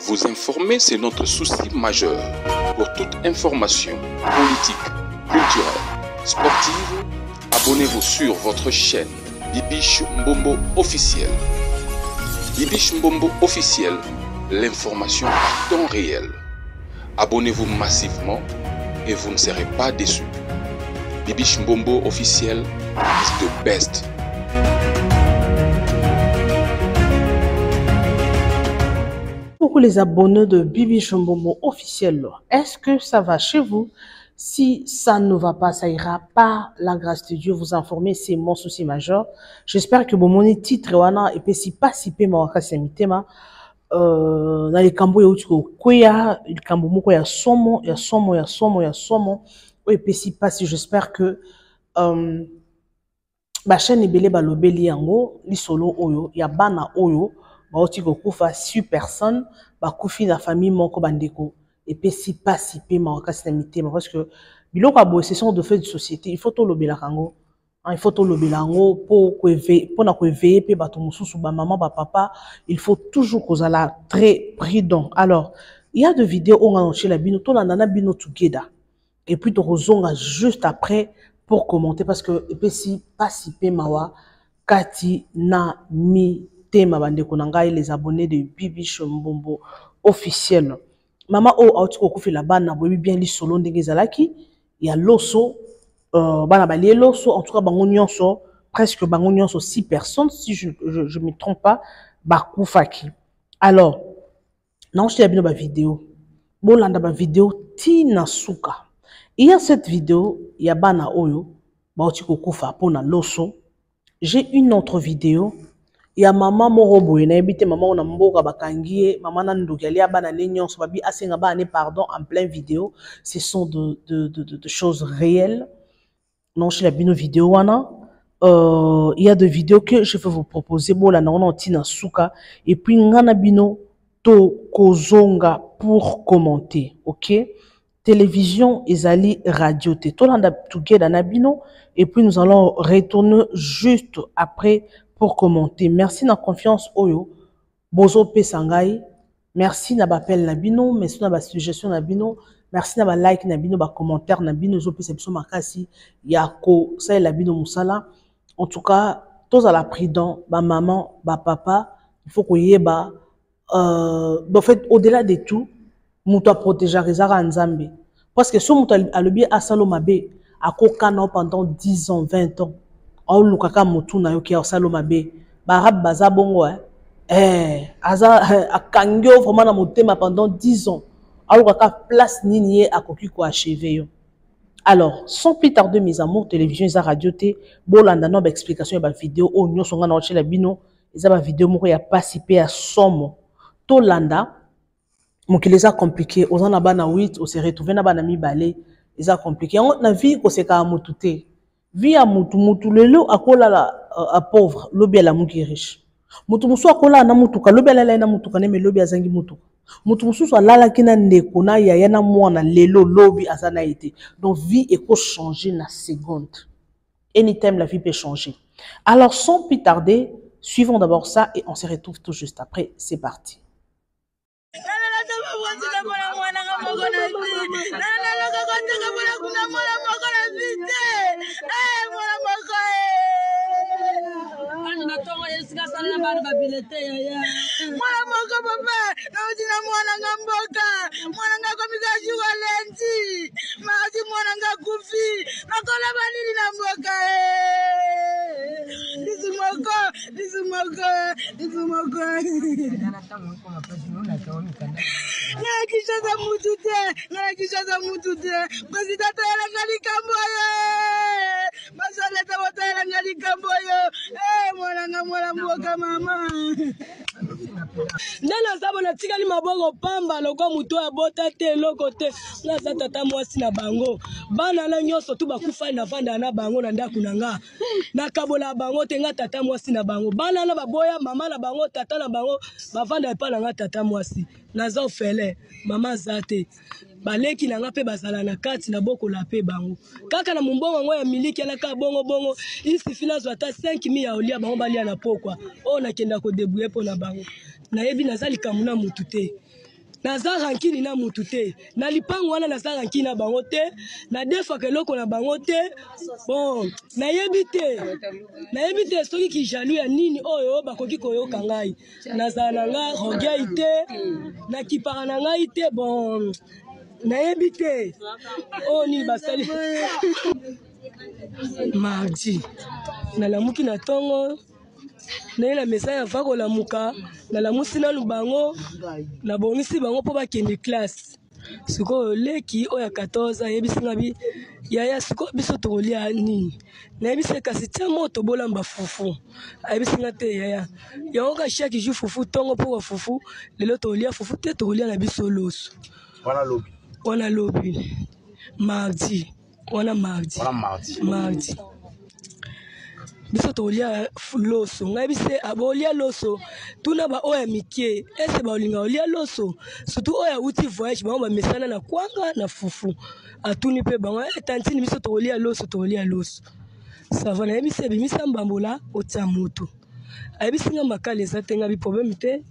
Vous informer, c'est notre souci majeur. Pour toute information politique, culturelle, sportive, abonnez-vous sur votre chaîne Bibiche Mbombo officiel. Bibiche Mbombo officiel, l'information à temps réel. Abonnez-vous massivement et vous ne serez pas déçus. Bibiche Mbombo officiel is the best. Beaucoup les abonnés de Bibi Mbombo officiel, est-ce que ça va chez vous? Si ça ne va pas, ça ira par la grâce de Dieu. Vous informer, c'est mon souci majeur. J'espère que bomoni titre wana et puis si pas si pe mawakasi mitema na likambo euti kokweya, likambo moko ya somo ya somo ya somo ya somo oyo epesi mpasi. J'espère que bachaîne ebele balobeli yango, lisolo oyo ya bana oyo bauti kokufa, six personnes bakufi na famille moko. Bandeko, epesi mpasi mpe makasi na mitema, parce que biloko ya boye, ce sont de fait de société, il faut tolobelaka yango, il faut tolobela yango mpona koéveiller mpe bato mosusu, bamama, bapapa. Il faut toujours kozala très prudent. Alors, il y a de vidéos oyo nga naotiela bino, tolanda na bino together et puis tokozonga juste après pour commenter, parce que epesi mpasi mpe mawa kati na mitema. Bandeko na ngai, les abonnés de Bibiche Mbombo officiel, mama oyo auti kokufela bana, boyebi bien lisolo ndenge ezalaki ya loso. Bana balie loso, en tout cas bango nyonso, presque bango nyonso, six personnes si je me trompe pas, bakufaki. Alors naotiela bino bavideo, bolanda bavideo ntina suka. Il y a cette vidéo ya bana oyo bauti kokufa mpona loso. J'ai une autre vidéo ya mama moko boye, nayebi te mama oyo na mboka bakangi ye, mama na ndoki, alia bana ne nyonso, babi asenga bana ne pardon en plein vidéo. Ce sont de choses réelles. Naotiela bino vidéo wana. Il y a deux vidéos que je vais vous proposer, bolanda wana ntina suka et puis nga na bino tokozonga pour commenter. Ok, télévision ezali radio te, tolanda together na bino et puis nous allons retourner juste après pour commenter. Merci na confiance oyo bozopesa ngai, merci na baappel na bino, merci na basuggestion na bino, merci na balike na bino, bacommentaire na bino ezopesa biso makasi ya kosalela bino mosala. En tout cas, tozala prudent, bamama, bapapa, il faut koyeba. En fait, au-delà de tout, moto aprotégeaka ezaka Nzambe, parce que so moto alobi asala mabe, akokana pendant 10 ans, 20 ans, aolukaka motu na yo ki asala mabe. Baarabe baza bongo, eh? Eh, aza akangi yo vraiment na motema pendant 10 ans, alukaka place nini ye akoki koachever yo. Alors, sans plus tarder, mes amours, télévision eza radio te, bolanda no baexplication ya bavideo oyo nyonso nga na otiela bino. Eza bavideo moko ya pasi mpe ya somo, tolanda. Mokili eza compliqué. Oza na bana 8, ose retrouve na bana mibale, eza compliqué. Yango na vie, kosekaka motu te. Vie ya mutu, mutu lelo akolala pauvre, lobi alamuki riche. Motu mosusu akolala na mutuka, lobi alala ye na mutuka neme, lobi azangi mutuka. Motu mosusu alalaki na ndeko na yaya na mwana lelo, lobi aza na ye te. Donc vie ekochange na seconde, anytime la vie peut changer. Alors, sans plus tarder, suivons d'abord ça et on se retrouve tout juste après. C'est parti. Mwana moko, papa, nauti na mwana nga mboka, mwana nga komika jour lundi, mardi mwana nga kufi. Nakoloba nini na mboka? Lisu moko, lisu moko, lisu moko. Nga na Kinshasa mutu te, nga na Kinshasa mutu te. Président, toyelanga likambo oyo, bazoleta, botoyelanga likambo oyo. Mwana nga, mwana mboka, mama. Nde naza bo, natikali maboko pamba lokwa moto oyo abota te, eloko te. Nga aza tata mwasi na bango, bana na nyonso tu bakufai, navandaka na bango na ndako na nga, nakabola bango te. Nga tata mwasi na bango, bana na baboya mama na bango, tata na bango, bavanda epai na nga. Tata mwasi, naza orphelin, mama aza te. Baleki na nga mpe bazala na kati, nabokola mpe bango kaka na mombongo yango ya miliki alaka bongo bongo. Isifi nazwa ata 5 ya olia, bango balia na pokwa oyo, nakenda kodébrouiller mpo na bango. Nayebi naza likambo na motu te. Naza rankini na mutu te na lipango wana, naza rankini na bango te, nadefaka eloko na bango te. Bon, nayebi te, nayebi te soki kijalu ya nini oyo bakoki koyoka ngai. Nazala na ngai orgueil te, nakipaka na ngai te. Bon, nayebi te oyo nini basali. Mardi nalamuki na ntongo, naye na mesa ya va kolamuka, nalamusi nanu bango, nabongisi bango mpo bakende classe. Sikoyo leki oyo ya 14 ayebisi nga bi yaya, sikoyo biso tokolia nini? Nayebisi ye kasi tia moto bolamba fufu. Ayebisi nga te yaya, yango ka chaque jour fufu ntongo mpo fufu, lelo tokolia fufu te, tokolia na biso loso. Wana lobi? Wana lobi mardi, wana mardi. Wana mardi. Mardi biso tokolia loso. Ngai bise abolia loso, tuna baoyo ya mike ese baolinga kolia loso, surtout oyo awuti voyage, bango bamesana na kwanga na fufu. Atuni mpe bango e tantine, biso tokolia loso, tokolia loso. Ça va, nayebisi ebimisa mbambola otia moto. Ayebisi nga makala eza te. Nga bi problème te,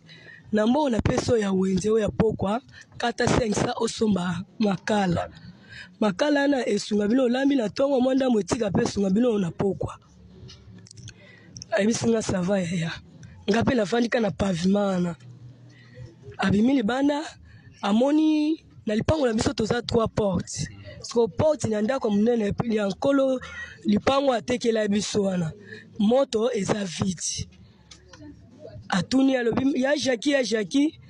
na mbongo napesi oyo ya wenze oyo ya pokwa, kata 500 osomba makala. Makala wana esunga bino olambi na ntongo, mwa ndambo etika mpe esunga bino na pokwa. Ayebisi nga ça va yaya. Nga mpe nafandi ka na pavement wana. Abimi libanda, amoni na lipango na biso toza trois portes. Siko porte na ndako ya monene ya nkolo lipango atekela biso wana, moto eza vide. Atuni, alobi: "Ya Jaki, ya Jaki,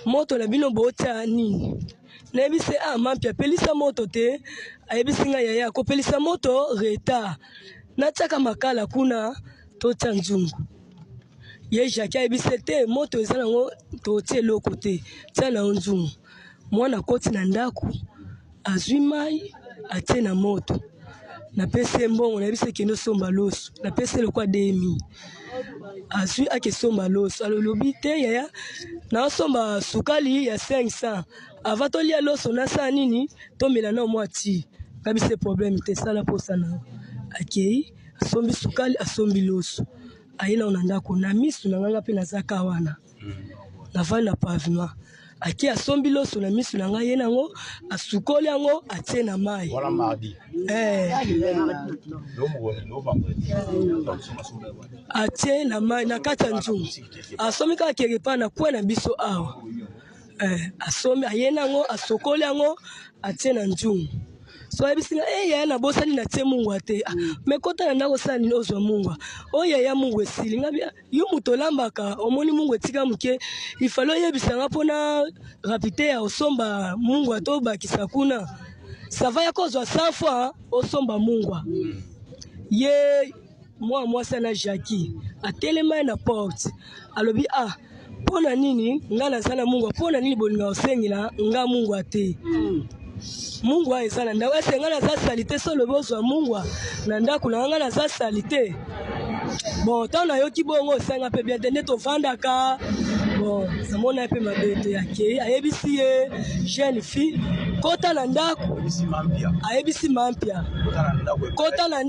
moto na bino botia nini?" Nayebisi: "Ah Mampi, apelisa moto te." Ayebisi ngai: "Yaya, kopelisa moto retard, natiaka makala kuna, totia nzungu." Ye Jaki ayebisi te moto eza nango, totia eloko te, tia na yo nzungu. Mwana akoti na ndako, azwi mai, atie na moto. Napesi ye mbongo, nayebisi ekende osomba loso. Napesi ye lokwa demi, azwi, akesomba loso. Alobi te yaya, naosomba sukali ya 500 avant tolia loso, nasala nini, tomela na mwa ti. Ngabisi problème te, sala mposa na. Akei, asombi sukali, asombi loso, aye nao na ndako. Na misu na nganga mpe nazaka wana, navandi na pavement. Ake, asombi loso na misu na ngai, ye nango asukoli yango, atie na mai. Wana mardi? Eh. Lo mokoni lo vendredi? Atie na mai na kati ya nzungu, asombi kaka kerepa na kwe na biso awa. Eh, asombi, aye nango, asokoli yango, atie na nzungu. So ayebisi nga: "E yaya, nabosani, natie mungwa te." Ah, me kota na ndako osala nini, ozwa mungwa oyo. Yaya, mungwa esili. Nga yo moto olambaka, omoni mungwa etika moke, ifale oyebisa nga mpona rapide ya osomba mungwa to obakisa kuna. Ça va, ya kozwa 100 fois osomba mungwa. Ye mwana mwasi ana Jaki atelema ye na porte, alobi: "Ah, mpo na nini nga naza na mungwa, mpo na nini bolinga kosengela nga mungwa te? Mungwa eza na ndako, ese nga naza sali te? So olobi ozwa mungwa na ndako na nga, naza sali te." Bon, ntango nayoki bongo, osanga mpe bien te nde tovandaka. Bon, namona ye mpe mabe te. Akei, ayebisi ye jeune fille: "Kota na ndako." Ayebisi Mampia: "Kota na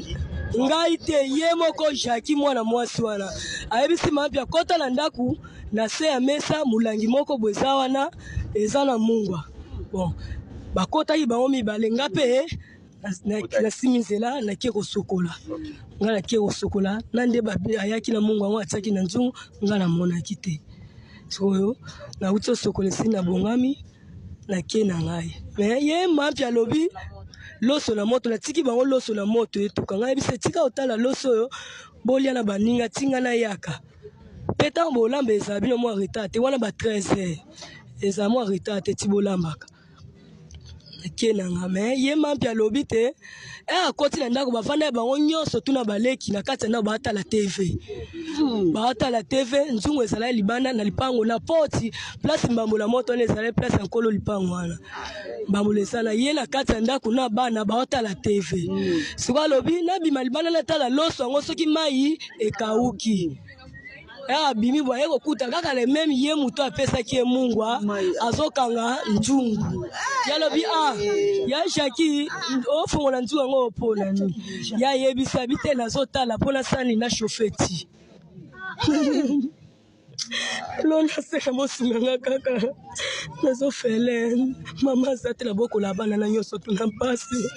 ngai te." Ye moko Jaki, mwana mwasi wana, ayebisi Mampia: "Kota na ndako, na se ya mesa molangi moko boye eza wana, eza na mungwa." Bon, bakotaki bango mibale. Nga mpe nasimi nzela, nakie kosokola. Nga nakie kosokola na nde ayaki na mungwa yango, atiaki na nzungu, nga namonaki te. Sikoyo nauti osokola, esi nabongami, nakie na ngai. Me ye Mampi alobi loso na moto, natiki bango loso na moto etuka. Ngai yebisa: "Etika otala loso oyo, bolia na baninga, tinga nayaka mpe ntango bolamba ezala bino mwa retard te." Wana ba 13 heures, ezala mwa retard te ti bolambaka. Nake nanga, me ye Mampi alobi te. E akoti na ndako, bafanda ya bango nyonso, tuna baleki na kati ya ndako, baatala TV, baatala TV. Nzungu ezalaki libanda na lipango na porte, place mbambola moto wana ezalaki, place ya nkolo lipango wana. Mbambola ezala ye na kati ya ndako na bana baotala TV. Sikoyo alobi: "Nabima libanda, natala loso yango soki mai ekauki." Abimi boye, aye kokuta kaka le même ye moto apesaki ye mungwa azokanga nzungu. Ye alobi: "Ah ya Jaki, ofongola nzungu yango mpona nini?" Ye ayebisa bi te: "Nazotala mpona sani na chauffe ti." Lona seka bosunga nga kaka nazofele mama aza te nabokola bana na nyonso tuna mpasi.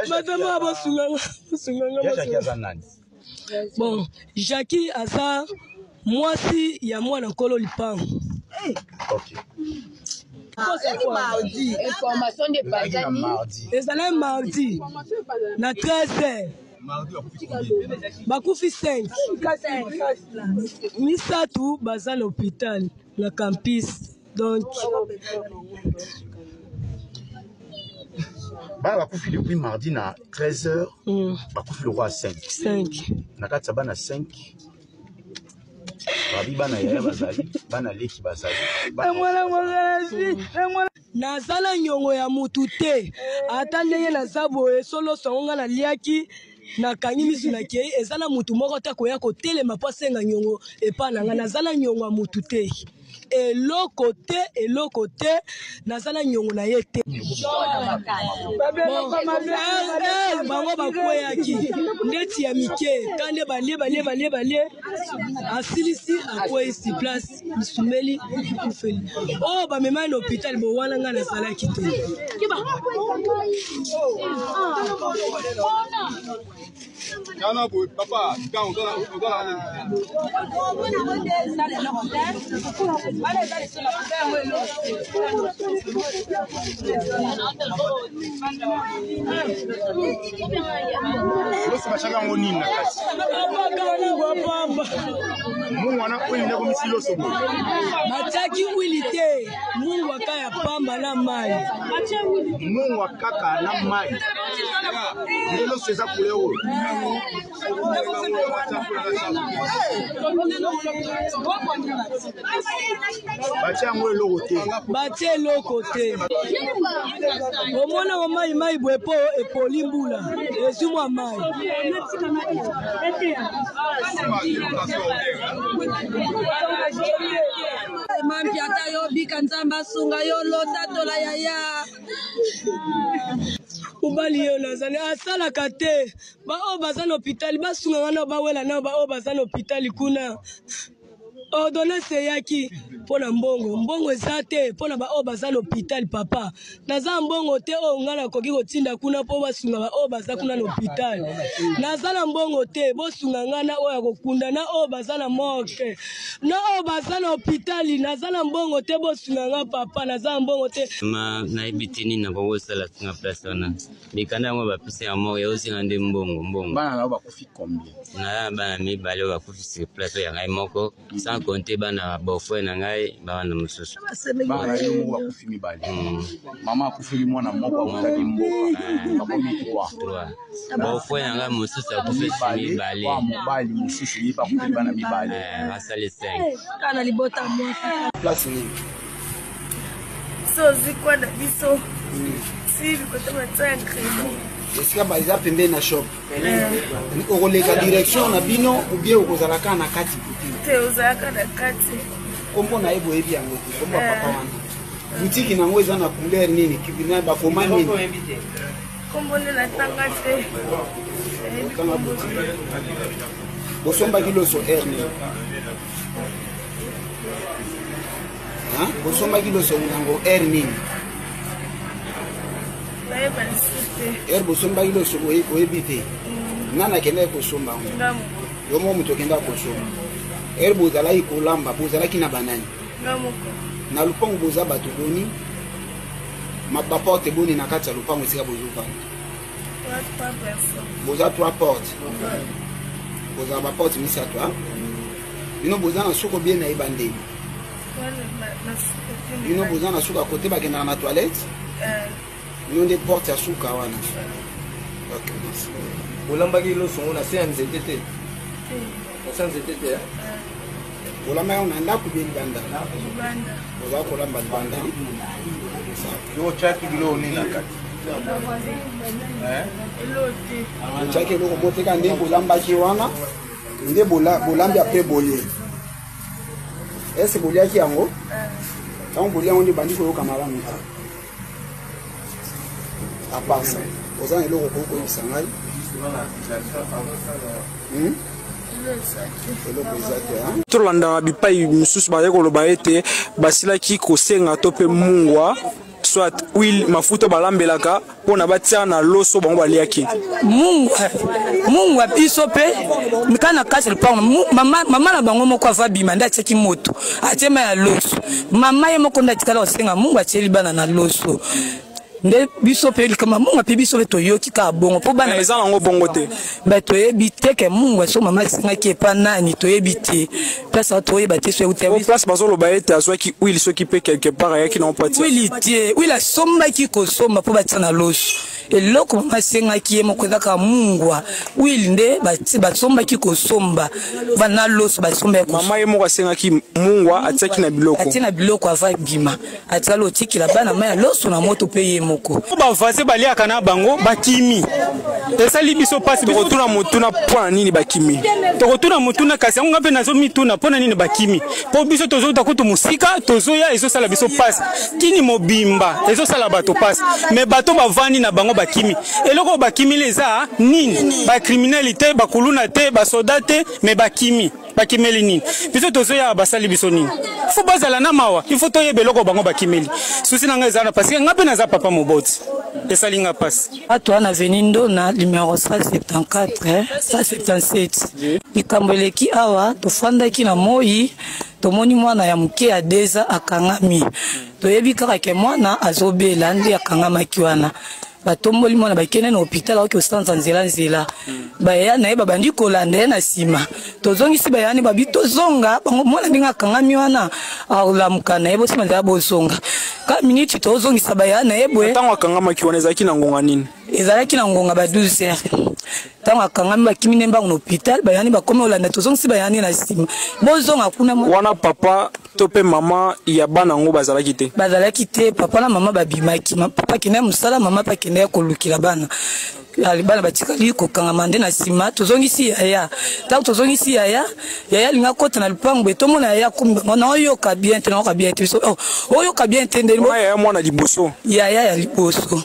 Bazama bosunga nga, bosunga nga. Aza nani? Bon, Jackie aza mwasi ya mwana nkolo lipango. Ok. Information nde ezalaki na mardi. Ezalaki mardi na 13 heures. Bakufi 5, misato baza na hôpital na campus, donc Bana bakufi depuis mardi na 13 heures. Bakufi lokwa 5. 5. Na kati ya bana 5, babi bana yaya bazali, bana leki bazali. Naza na nyongo ya mutu te, ata ndenge naza boye. Soloso yango ngai naliaki, nakangi misu, nakei. Eza na mutu moko te koya kotelema mpo asenga nyongo epa na ngai. Naza na nyongo ya mutu te, eloko te, eloko te. Naza na nyongo na ye te. Bon, bango bakweyaki ndeti ya mike ka nde balie, balie, balie, balie, asilisi, akweyisi place, misumeli, ekufeli. Oyo bamemai na hôpital bo wana, ngai nazalaki te. Yana boye papa kan ozala. Loso batiaka yango nini na kati? Apaka mungwa pamba. Mungu wana oyo nde komisi loso boye? Batiaki wili te, mungwa ka ya pamba na mai. Mungwa kaka na mai nde loso eza couleur oyo. Batia yango eloko te? Batie eloko te. Omonango mai mai boye mpo epoli, mbula ezwi mwa mai. Mampi ata yo bika, Nzambe asunga yo, lotatola yaya. Mobali ye nazali asalaka te. Baoyo baza na hôpital, basunganga nao, bawela nao. Baoyo baza na hôpital kuna, ordonnance eyaki mpo na mbongo, mbongo eza te mpo na baoyo baza na hôpital. Papa, naza mbongo te oyo ngai nakoki kotinda kuna mpo basunga baoyo baza kuna na hôpital. Naza na mbongo te. Bosunga ngai na oyo ya kokunda, na oyo baza na morgue, na oyo baza na hôpital. Naza na mbongo te, bosunga ngai papa, naza na mbongo te. Ma nayebi te nini nakoki kosala na place wana. Mikanda yango bapesi ya moko eosenga nde mbongo, mbongo. Bana na yo bakufi combien? Naza na bana mibale oyo bakufi sur place, oyo ya ngai moko, sans compter bana beau-frère na ngai, bana mosusu. Bana na yo moko bakufi mibale. Mama akufeli mwana moko akutaki mboka, bakomi 3. Trois. Beau-frère na ngai mosusu akufi mibale. Wa mobali mosusu ye mpe akufeli bana mibale. Asali 5. Kaka na libota mwasi. Place nini? So ozwi kwa na biso si likota batia ya crédit. Esika eza pembeni na shop, okoleka direction na bino ou bien okozala kaka na kati boutique? Te, ozalaka na kati. Kombo na ye boyebi yango te? Kombo ya papa wana, butiki nango eza na couleur nini, na bakoma nini? Kombo nde natanga te, nayebi Otanga kombo boutique. te. Bosombaki loso heure nini? Hein? Bosombaki loso yango heure nini? Nayeba lisusu te. Heure bosombaki loso oyebi te? Nani akendaki kosomba yango? Nga moko. Yo moko moto okendaki kosomba. Heure bozalaki kolamba, bozalaki na banani? Nga moko. Na lupango boza bato boni? Baporte boni na kati ya lupango esika bozovanda? Trois, trois personnes. Boza trois porte, bozala baporte misato. A bino boza na suka obie na ebandeli? Wana na suka te. Bino boza na suka kote bakendaka na toilette? Bino nde porte ya suka wana. Ok, merci. Olambaki loso ngo na se ya nzete te? Te. Na se ya nzete te, eh? Kolamba yango na ndako bie libanda? Libanda. Boza kolamba libanda. Yo otiaki biloko nini na kati? Elo te. Otiaki eloko moteka nde bolambaki wana nde bolambi apres bolie ese boliaki yango. Ntango bolia yango nde bandi koyoka malamu te. À part ça, oza na eloko okoki koyebisa ngai? Elo. Eloko eza te. Tolanda bipai mosusu bazali koloba ete basilaki kosenga to mpe mungwa soit huile, mafuta balambelaka mpo na batia na loso bango baliaki. Mungwa, mungwa biso mpe kaka na kati ya lopango, mama, mama na bango moko ava bima nde atiaki moto, atie mai ya loso. Mama ye moko nde atikala kosenga mungwa, atieli bana na loso. Nde biso mpe likambo ya mungwa mpe biso mpe toyoki kaka bongo mpo bana eza nango bongo te. Ba toyebi te ke mungwa so mama asengaki epa nani, toyebi te place wana, toyeba te so euta place. Bazoloba ete azwaki huile soki mpe quelque part ayaki nango mpo atia huile te. Huile asombaki kosomba mpo batia na loso. Eloko mama asengaki ye moko eza kaka mungwa. Huile nde basombaki kosomba bana loso basomba. Mama ye moko asengaki mungwa, atiaki na biloko. Atie na biloko, ava bima, atikali otikela bana mai ya loso na moto mpe ye moko. Bavase baliaka na bango bakimi, esali biso mpasi. Tokotuna motuna: mpo na nini bakimi? Tokotuna motuna, kasi yango nga mpe nazomituna mpo na nini bakimi, mpo biso tozouta kutu mosika, tozoya, ezosala biso mpasi. Kini mobimba ezosala bato mpasi, me bato bavandi na bango bakimi. Eloko oyo bakimili eza nini? Bacriminels te, bakuluna te, basoda te, me bakimi. Bakimeli nini? Biso tozoya, basali biso nini? Fo bazala na mawa. Il faut toyeba eloko bango bakimeli. Souci na ngai eza na parce que ngai mpe naza papa moboti, esali nga mpasi. Ato wana avenue Ndona numéro 174 177. Likambo eleki awa, tofandaki na moi, tomoni mwana ya moke ya 2 ans akangami. Toyebi kaka ke mwana azobela nde akangamaki wana. Batomboli mwana, bakende na hôpital, aoki osanza nzela nzela. Baya na ye babandi kolanda ye na nsima. Tozongisi bayani, babi tozonga bango, mwana ndenge akangami wana alamuka na ye, bosima nzela bozonga ka miniti. Tozongisa baya na ye boye. Ntango akangamaki wana ezalaki na ngonga nini? Ezalaki na ngonga ba 12 heures. Ntango akangami, bakimi nde mbango na hôpital. Bayani bakomi olanda, tozongisi bayani na nsima, bozonga kuna. Wana papa to mpe mama ya bana yango bazalaki te? Bazalaki te. Papa na mama babimaki. Papa akendaki mosala, mama mpe akendaki kolukela bana. Bana batikali kokangama. Nde na nsima tozongisi yaya. Ntango tozongisi yaya, yaya alingi akota na lupango boye, tomona yaya akomi bango: "Naoyoka bien te, naoyoka bien te." Biso: "Oh, oyoka bien te nde?" Yaya mwana liboso. Yaya ya liboso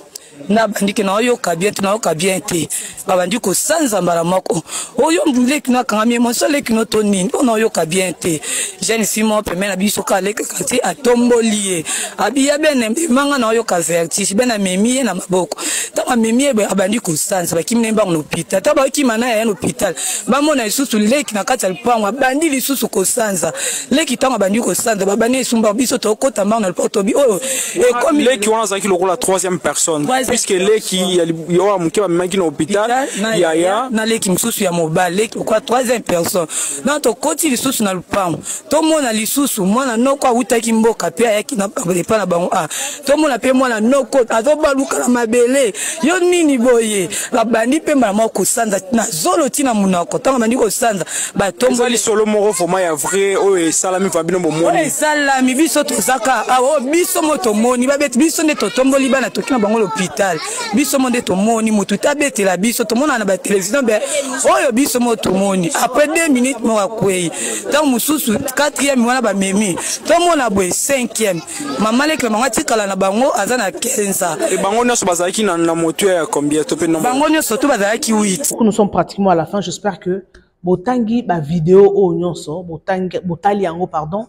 na bandiki: "Naoyoka bien te, nayoka bien te." Babandi kosanza mbala moko: "Oyo leki no akangami moso, leki no to nini mpo naoyoka bien te?" Jeune fille moko pembeni na biso ka alekaka te, atomboli ye, abiya bene manga, naoyoka vertige bene. Amemi ye na maboko. Ntango amemi ye, abandi kosanza. Bakimi na ye mbango na hôpital. Ntango bakima na yaya na hôpital, bamona lisusu leki na kati ya lupango, abandi lisusu kosanza. Leki ntango abandi kosanza, babandi esumba. Biso tokota mbango na lupango, tobi oyo ekomi. Leki wana azalaki lokola troisième personne, puisque leki ya oyo moke bamemaki na hôpital, yaya na leki mosusu ya mobali, leki lokola troisième personne. Donc tokoti lisusu na lupango, tomona lisusu mwana noko awutaki mboka mpe ayaki epa na bango. A tomona mpe mwana noko azobaluka na mabele: "Yo nini boye?" Babandi mpe mbala moko kosanza na zolo ntina monoko. Ntango bandi kosanza, batombo. Lisolo moko vraiment ya vrai oyo esalami va bino bomoni. Esalami, biso tozaka awa, oyo biso mo tomoni. Babeti biso nde totomboli bana, toki na bango l'hôpital. Biso mo nde tomoni, motu te abetela biso, tomona na batélévision be oyo biso mo tomoni. Après 2 minutes moko akwei. Ntango mosusu quatrième wana bamemi, tomona boye cinquième. Mama leki na bango atikala na bango aza na 15 ans. E bango nyonso bazalaki na motu ya combien to mpe nombre? Bango nyonso to bazalaki 8. Nous sommes pratiquement à la fin. J'espère que botangi ba vidéo oyo nyonso, botangi, botali yango, pardon.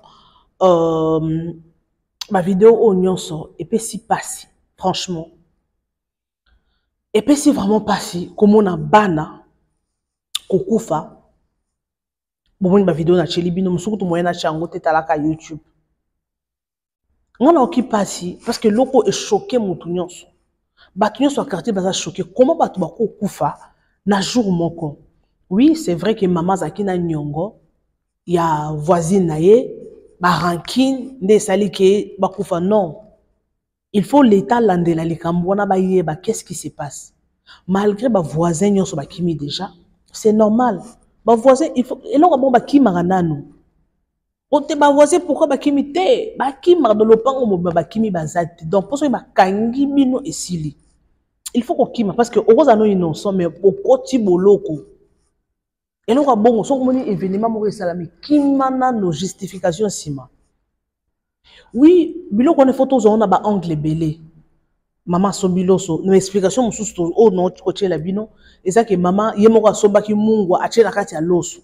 Ba vidéo oyo nyonso epesi pasi, franchement. Epesi vraiment pasi komona bana kokufa. Bomoni ba vidéo natieli bino, mosuku to moyen natia yango te, talaka YouTube. Nga naoki pasi parce que eloko echoquer motu nyonso, bato nyonso ya quartier baza choqué. Comment bato bakokufa na jour moko? Oui, c'est vrai que mama azalaki na niongo ya voisine na ye, barancune nde esali ke bakufa. Non, il faut l'État landela likambo wana, bayeba qu'est-ce qui se passe. Malgré bavoisin nyonso bakimi déjà, c'est normal. Bavoisin, il faut eloko bongo, bakimaka nanu ote. Bavoisin pourquoi bakimi te? Bakimaka do lopango mobima, bakimi, baza te. Donc mpo soki bakangi bino, esili. Il faut kokima parce que okozala no innocent, mais okoti boloko. Eloko ya bongo, soki omoni événement moko esalami, kima nano, justification nsima. Oui, biloko wana ifo tozwa na baangle ebele. Mama asombi loso na explication mosusu oyo naoti kotiela bino eza ke mama ye moko asombaki mungwa, atie na kati ya loso.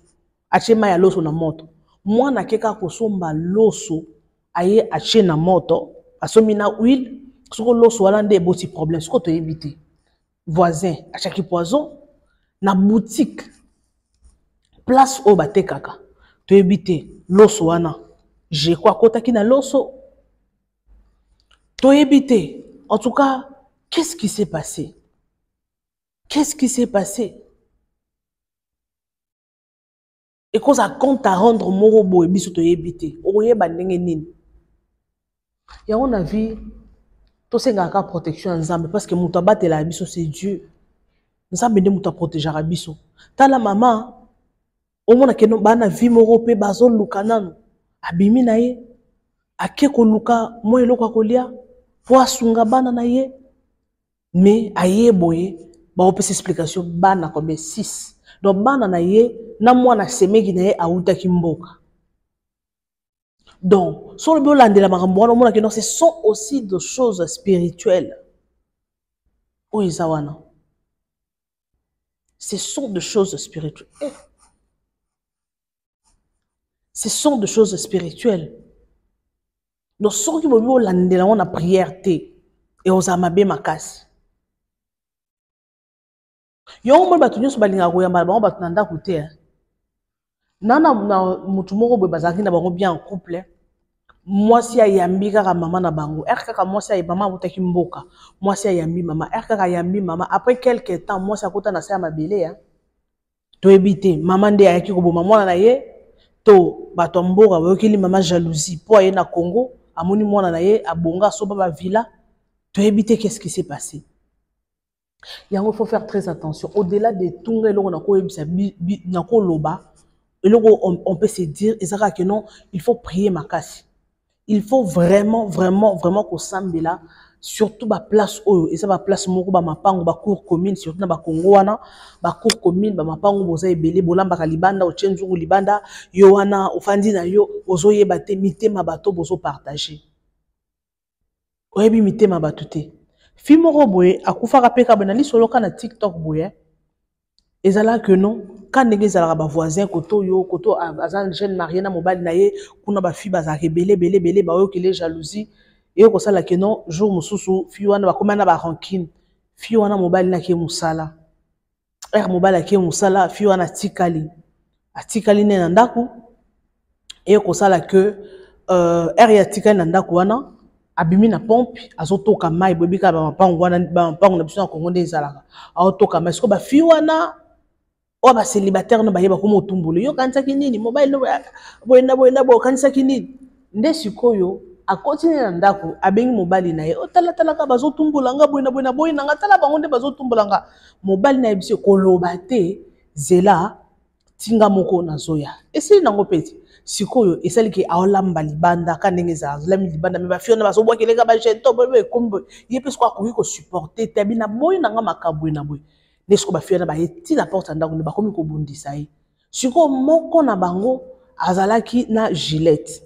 Atie mai ya loso na moto. Mwana ake kaka kosomba loso, aye atie na moto, asombi na huile, soko loso wana nde eboti problème, soko toyebi te. Voisin atiaki poison na boutique, place oyo batekaka, toyebi te loso wana jeko akotaki na loso, toyebi te. En tout cas, qu'est-ce qui s'est passé? Qu'est-ce qui s'est passé? Ekozala compte à rendre moko boye biso toyebi te, okoyeba ndenge nini yango na vie. Tosengaka kaka protection ya Nzambe, parce que moto abatelaka biso, c'est Dieu. Nzambe nde moto aprotegeaka biso. Tala mama, omona ke bana vie moko mpe bazoluka nanu, abimi na ye, ake koluka mwa eloko ya kolia mpo asunga bana na ye. Mais aye boye, baopesa explication, bana combien? 6. Donc bana na ye na mwana semeki na ye awutaki mboka. Donc soki olobi olandela makambo wana, omonaki non, ce sont aussi de choses spirituelles oyo eza wana, ce sont de choses spirituelles, eh. Ce sont de choses spirituelles. Donc soki bobi olandela yango na prière te, ekozala mabe makasi. Yango moni bato nyonso balingaka koyamba na bango bato na ndako te. Na motu moko boye bazalaki na bango bien en couple, mwasi ayambi kaka mama na bango ere kaka mwasi aye, mama awutaki mboka, mwasi ayambi mama ere kaka ayambi mama. Après quelque temps, mwasi akota na se ya mabele ya toyebi te, mama nde ayaki koboma mwana na ye to bato ya mboka bayokeli mama jalousie mpo aye na Congo, amoni mwana na ye abonga, asoba bavilla. Toyebi te qu'est-ce qui s'est passé. Yango, il faut faire très attention. Au-delà de tunga eloko nakoyebisa, nakoloba eloko, on peut se dire eza kaka que non, il faut prier makasi, il faut vraiment, vraiment, vraiment kosambela, surtout baplace oyo eza baplace moko, bamapango, bacour commune, surtout na Bakongo wana, bacour commune, bamapango boza ebele, bolambaka libanda, otie nzungu libanda, yo wana ofandi na yo, ozoyeba te mitema bato bozopartage, oyebi mitema bato te. Fi moko boye akufaka mpe kaka boye na lisolo ka na TikTok boye. Ezalaka non, ka ndenge ezalaka, bavoisin koto oyo koto aza jeune marié na mobali na ye kuna, bafi bazalaka ebele ebele ebele, bayokele jalousie, eye kosala ke non, jour mosusu fi wana bakóma na barancune. Fi wana, mobali nake mosala ere, mobali ake mosala, fi wana atikali nde na ndako. Eye kosala ke ere ye atikali na ndako wana, abimi na pompe, azotoka mai. Boyebi kaka bamapango wana, bamapango na biso na Kongo nde ezalaka, aotoka mai. Sikoyo bafi wana oyo bacélibataire no bayeba koma otumbula: yo okanisaki nini? Mobali no boye na boye na boye, okanisaki nini? Nde sikoyo akoti na ndako, abengi mobali na ye: otalatalaka, bazotumbola nga boye na boye na boye na nga, tala bango nde bazotumbola nga. Mobali na ye biso koloba te, zela tinga moko nazoya, esili nango mpe ti sikoyo esaliki aolamba libanda ka ndenge ezala, azolambi libanda, me bafi wana bazobwakeleka bajeton boye, ekomi boye, ye mpe sikoyo akoki kosupporte te, abi na boyi na nga makambo na boye. Nde sikoyo bafi wana baye ntina porte ya ndako, nde bakomi kobundisa ye. Sikoyo moko na bango azalaki na gilette,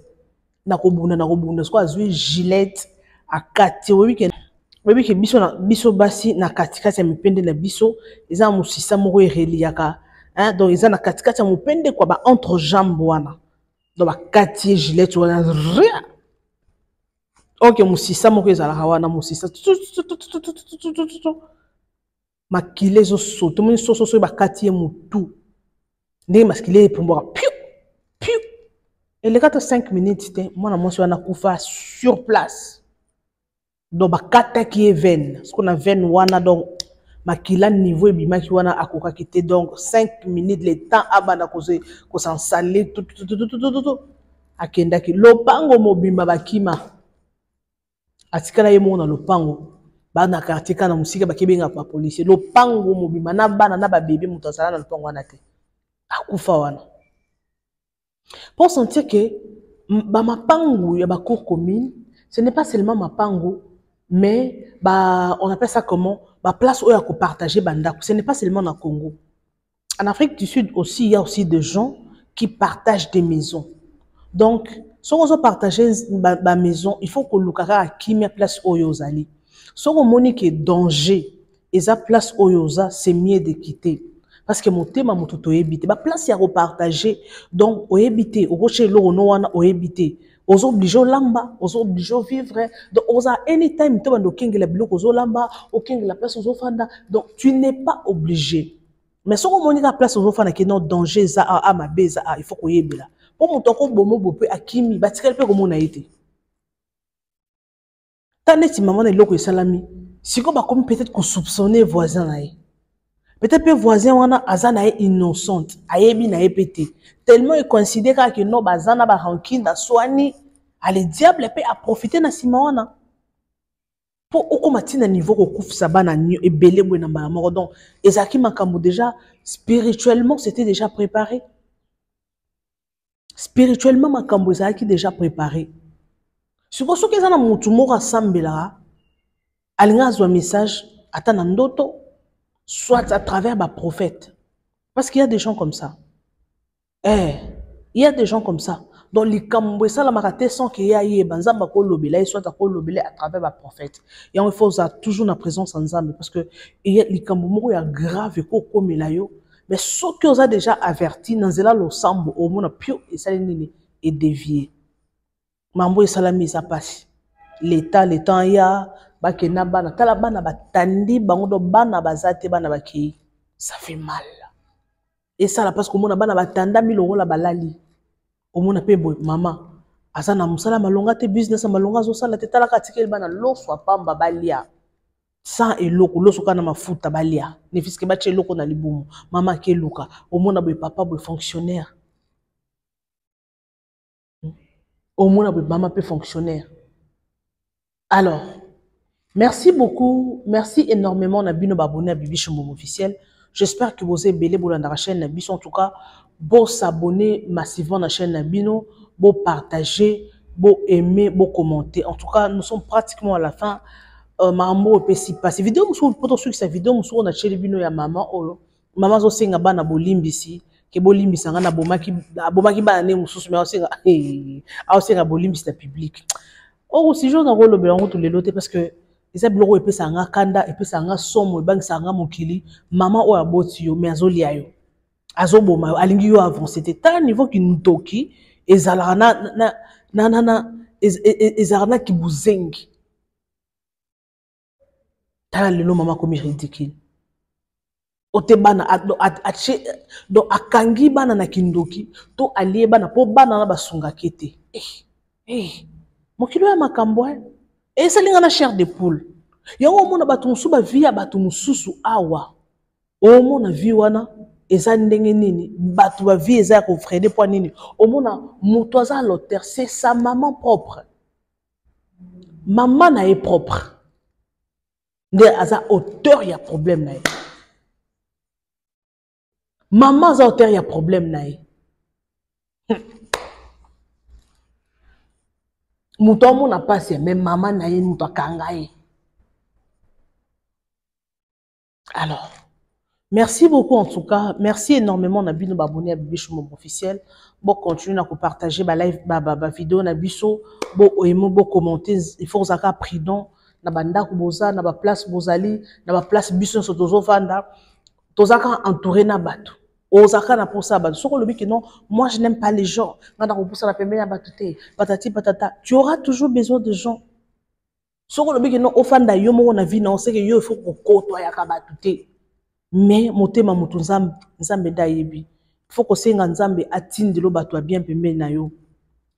na kobunda na kobunda, sikoyo azwi gilette, akati. Oyebi ke biso na biso basi, na katikati ya mipende na biso eza mosisa moko ereliaka, hein, donc eza na katikati ya mopende kwa ba entre jambe wana. Donc bakati ye gilette wana ria. Ok, mosisa moko ezalaka wana, mosisa makila ezosoto. Omoni soso soki bakati ye motu, ndenge makila epumbwaka piu piu. Eleka to 5 minutes te, mwana mwasi wana akufa sur place. Donc bakataki ye veine, siko na veine wana, donc makila niveau ebimaki wana, akokaki te. Donc 5 minutes, le temps abanda kosansale, akendaki. Lopango mobimba bakima, atikala ye moko na lopango. Bana quartier kaka na mosika bakebengaka bapolisier. Lopango mobimba na bana na babebe, moto azala na lopango wana te, akufa wana. Pour sentir que bamapangu ya bacour commune, ce n'est pas seulement mapangu, mais ba, on appelle ça comment, baplace oyo ya kopartage bandako. Ce n'est pas seulement na Congo, en Afrique du Sud aussi, il y a aussi des gens qui partagent des maisons. Donc soki ozopartage bamaison, il faut koluka kaka kimia place oyo ozali. Soki omoni ke danger eza place oyo oza, c'est mieux de quitter. Parce que motema moto toyebi te. Ba place ya ko partager, donc oyebi te, okotya eloko no wana oyebi te. Ozo obligé olamba, ozo obligé vivre. Donc oza anytime to bando okengela biloko ozolamba, okengela place ozofanda. Donc tu n'es pas obligé. Mais soki omoni kaka place ozofanda ke non danger eza a, a mabe eza a, il faut koyebela. Po moto akoboma bo pe akimi, batikali pe komona ye te. Ta neti mama na eloko esalami, sikoyo bakomi peut-être kosoupçonner voisin na ye. Peut-être pe voisin wana aza na ye innocente, ayebi na ye pe te. Tellement ecoïncide kaka ke non baza na ba rancune, baswani, ale diable pe aprofite na nsima wana. Po okoma ti na niveau kokufisa bana ebele boye na mbala moko. Donc ezalaki makambo déjà spirituellement, c'était déjà préparé. Spirituellement makambo ezalaki déjà préparé. Sikoyo soki eza na motu moko asambelaka, alingi azwa message ata na ndoto, soit à travers ba prophète. Parce qu'il y a des gens comme ça. Eh, il y a des gens comme ça. Donc likambo esalamaka te sans que ye ayeba, Nzambe akolobela ye, soit akolobela à travers ba prophète. Yango il faut ozala toujours na présence ya Nzambe, parce que likambo moko ya grave ekokomela yo. Mais soki oza déjà averti na nzela losambo, omona pio esali nini edévier. Mambo esalami eza pasi. L'état, le temps ya bakenda bana, tala bana batandi bango, donc bana baza te, bana bakei. Ça fait mal. Esala parce que omona bana batandami lokola balali. Omona pe boye mama aza na mosala malonga te, business ya malonga azosala te, talaka atikeli bana loso pamba balia. Sans eloko, loso kaka na mafuta balia. Ne fût-ce que batie eloko na libumu. Mama akeluka, omona boye papa boye fonctionnaire. Omona boye mama pe fonctionnaire. Alors, merci beaucoup, merci énormément na bino ba abonné à Bibiche Mbombo officiel. J'espère que vous êtes belé bolanda la chaîne na biso. En tout cas, bo s'abonner massivement na chaîne na bino, bo partager, bo aimer, bo commenter. En tout cas, nous sommes pratiquement à la fin. Mambo epesi pasi. Vidéo mosusu, poto soki sa vidéo mosusu na tsheli bino ya mama oyo. Mama azosenga bana bolimbisi, ke bolimbisa nga na bomaki, abomaki bana ne mosusu, mais azosenga, hey, azosenga bolimbisi na public. Oyo si jour na kolobela yango to lelo te, parce que eza biloko oyo epesaka nga kanda, epesaka nga somo, ebangisaka nga mokili. Mama oyo aboti yo, mais azolia yo, azoboma yo, alingi yo avancer te. Tala niveau kindoki ezalaka na, na, na, na, na, ez, ez, ez, ezalaka na kibuzengi. Tala lelo mama akomi ridicule. Ote bana, a, do, a, a, che, do, akangi bana na kindoki, to alie bana, po bana na basungaki te. Eh, eh, mokili oyo ya makambo, eh. Esali nga na chair de poule. Yango omona bato mosusu ba vie ya bato mosusu awa. Omona vie wana eza ndenge nini? Bato ba vie eza ya ko freiner po nini? Omona moto aza l'auteur, c'est sa maman propre. Maman na ye propre. Nde aza auteur ya problème na ye. Maman aza auteur ya problème na ye. Moto amona pasi, mais maman na ye moto akanga ye. Alors, merci beaucoup en tout cas. Merci énormément na bino abonné à Bibiche Mbombo officiel. Bon, continuer à partager ba live, ba, ba, ba vidéo na biso. Bo aimer, bo commenter. Il faut zaka prudent na ba ndako boza, na ba place bozali, na ba place biso so tozo vanda. Tozaka entouré na bato. Ozaka na posa bato. Soko lobi que non, moi je n'aime pas les gens. Nganda ko posa na pembeni ya bato te. Patati patata. Tu auras toujours besoin de gens. Soko lobi que non, ofanda yo moko na vie na oseke yo il faut kokotoyaka bato te. Mais motema moto nzambe, nzambe nde ayebi. Il faut kosenga nzambe atindelo bato ya bien pembeni na yo.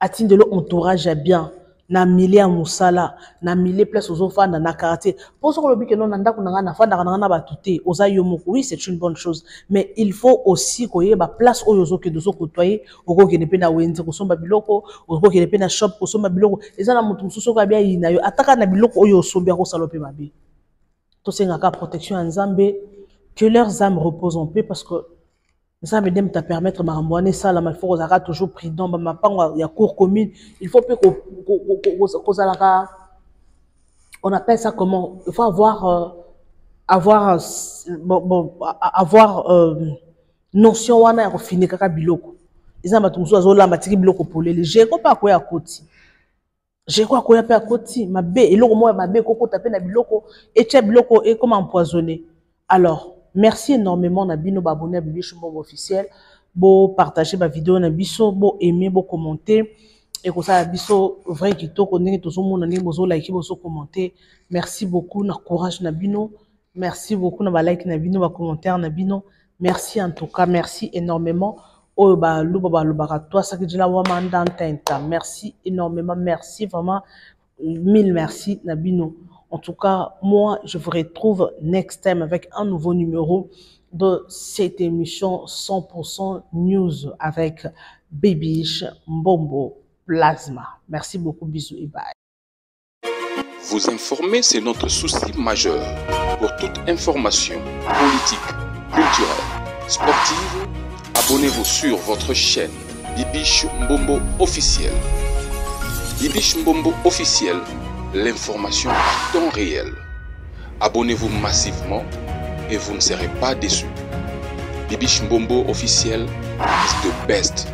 Atindelo entourage ya bien na milieu ya mosala, na milieu place ozofanda na quartier. Po soko lobi que non, na ndako na nga nafandaka na nga na bato te, oza yo moko. Oui, c'est une bonne chose, mais il faut aussi koyeba place oyo ozokende, ozokotoyer, okokende pe na wenze kosomba biloko, okokende pe na shop kosomba biloko. Eza na moto mosusu oyo abia yina yo, ataka na biloko oyo osombi akosala pe mabe. Tosengaka protection ya Nzambe, que leurs âmes reposent en paix, parce que Nzambe nde moto apermettre makambo wana esalama. Il faut kozalaka toujours prudent, ba mapango ya cour commune, il faut pe kozalaka, on appelle ça comment? Il faut avoir avoir, bon, bon, avoir notion wana ya kofinika kaka biloko. Eza bato mosusu azolamba atiki biloko polele. Jeko pe akoya akoti. Jeko akoya pe akoti mabe, eloko moko ya mabe ekokota pe na biloko, etia biloko ekoma empoisonné. Alors, Merci énormément na bino ba abonné à Bibiche Mbombo officiel. Bo partager ba vidéo na biso, bo aimer, bo commenter. Ekosala biso vrai kitoko ndenge tozomona ndenge bozo like, bozo commenter. Merci beaucoup na courage na bino. Merci beaucoup na ba like na bino, ba commentaire na bino. Merci en tout cas, merci énormément. Oyo baluba balobaka twasakidila wamanda ntenta. Merci énormément, merci vraiment. Mille merci na bino. En tout cas, moi, je vous retrouve next time avec un nouveau numéro de cette émission 100% News avec Bibiche Mbombo Plasma. Merci beaucoup, bisous et bye. Vous informer, c'est notre souci majeur. Pour toute information politique, culturelle, sportive, abonnez-vous sur votre chaîne Bibiche Mbombo officiel. Bibiche Mbombo officiel, l'information à temps réel. Abonnez-vous massivement et vous ne serez pas déçus. Bibiche Mbombo officiel is the best.